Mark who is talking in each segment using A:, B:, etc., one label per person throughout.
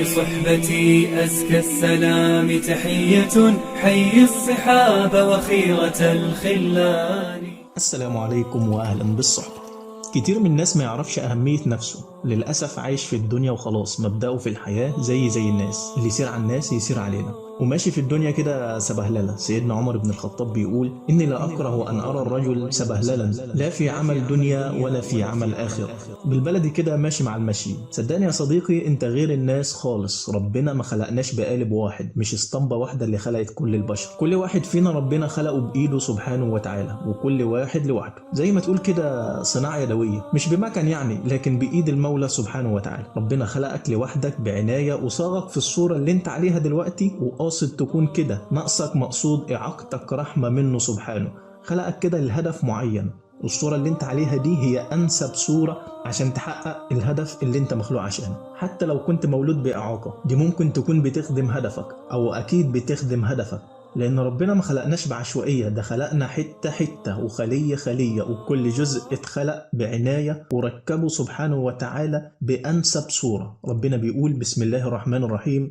A: صحبتي أزكى السلام تحية، حي الصحاب وخيرة الخلان.
B: السلام عليكم وأهلا بالصحبة. كتير من الناس ما يعرفش أهمية نفسه، للأسف عايش في الدنيا وخلاص، مبدأه في الحياة زي الناس، اللي يسير على الناس يسير علينا، وماشي في الدنيا كده سبهللة. سيدنا عمر بن الخطاب بيقول: إني لا أكره أن أرى الرجل سبهللا، لا في عمل دنيا ولا في عمل آخرة. بالبلدي كده ماشي مع المشي. صدقني يا صديقي، انت غير الناس خالص. ربنا ما خلقناش بقالب واحد، مش اسطمبة واحدة اللي خلقت كل البشر. كل واحد فينا ربنا خلقه بإيده سبحانه وتعالى، وكل واحد لوحده، زي ما تقول كده صناعة يدوية، مش بمكن يعني، لكن بإيد المولى سبحانه وتعالى. ربنا خلقك لوحدك بعناية، وصاغك في الصورة اللي انت عليها دلوقتي، وقاصد تكون كده. نقصك مقصود، إعاقتك رحمة منه سبحانه. خلقك كده لهدف معين، والصورة اللي انت عليها دي هي أنسب صورة عشان تحقق الهدف اللي انت مخلوق عشانه. حتى لو كنت مولود بإعاقة، دي ممكن تكون بتخدم هدفك، أو أكيد بتخدم هدفك، لأن ربنا ما خلقناش بعشوائية، ده خلقنا حتة حتة وخلية خلية، وكل جزء اتخلق بعناية وركبه سبحانه وتعالى بأنسب صورة. ربنا بيقول: بسم الله الرحمن الرحيم،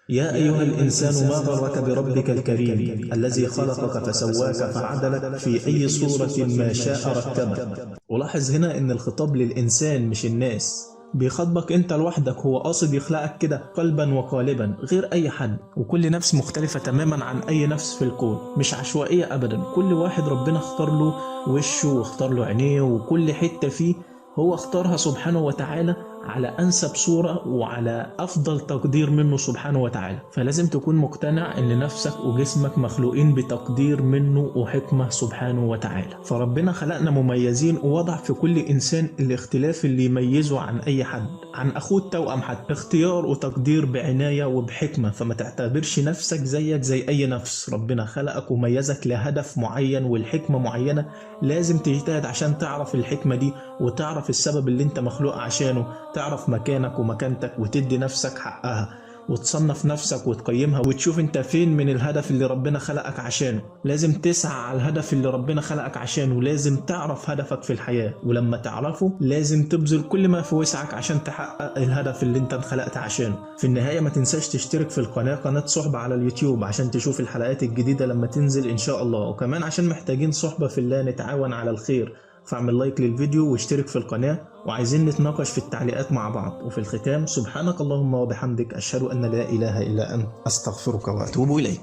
B: يا أيها الإنسان ما غرك بربك الكريم الذي خلقك فسواك فعدلك في أي صورة ما شاء ركبك. ولاحظ هنا إن الخطاب للإنسان مش الناس، بيخاطبك انت لوحدك، هو قاصد يخلقك كده قلبا وقالبا غير اي حد، وكل نفس مختلفة تماما عن اي نفس في الكون، مش عشوائية ابدا. كل واحد ربنا اختار له وشه واختار له عينيه، وكل حتة فيه هو اختارها سبحانه وتعالى على أنسب صورة وعلى أفضل تقدير منه سبحانه وتعالى. فلازم تكون مقتنع إن نفسك وجسمك مخلوقين بتقدير منه وحكمة سبحانه وتعالى. فربنا خلقنا مميزين، ووضع في كل إنسان الاختلاف اللي يميزه عن أي حد، عن أخوه التوأم حتى، اختيار وتقدير بعناية وبحكمة. فما تعتبرش نفسك زيك زي أي نفس، ربنا خلقك وميزك لهدف معين والحكمة معينة، لازم تجتهد عشان تعرف الحكمة دي وتعرف السبب اللي انت مخلوق عشانه، تعرف مكانك ومكانتك وتدي نفسك حقها، وتصنف نفسك وتقيمها وتشوف انت فين من الهدف اللي ربنا خلقك عشانه. لازم تسعى على الهدف اللي ربنا خلقك عشانه، لازم تعرف هدفك في الحياة، ولما تعرفه لازم تبذل كل ما في وسعك عشان تحقق الهدف اللي انت اتخلقت عشانه. في النهاية ما تنساش تشترك في القناة، قناة صحبة على اليوتيوب، عشان تشوف الحلقات الجديدة لما تنزل ان شاء الله، وكمان عشان محتاجين صحبة في الله نتعاون على الخير. فاعمل لايك للفيديو واشترك في القناة، وعايزين نتناقش في التعليقات مع بعض. وفي الختام، سبحانك اللهم وبحمدك، أشهد أن لا إله إلا أنت، أستغفرك وأتوب إليك.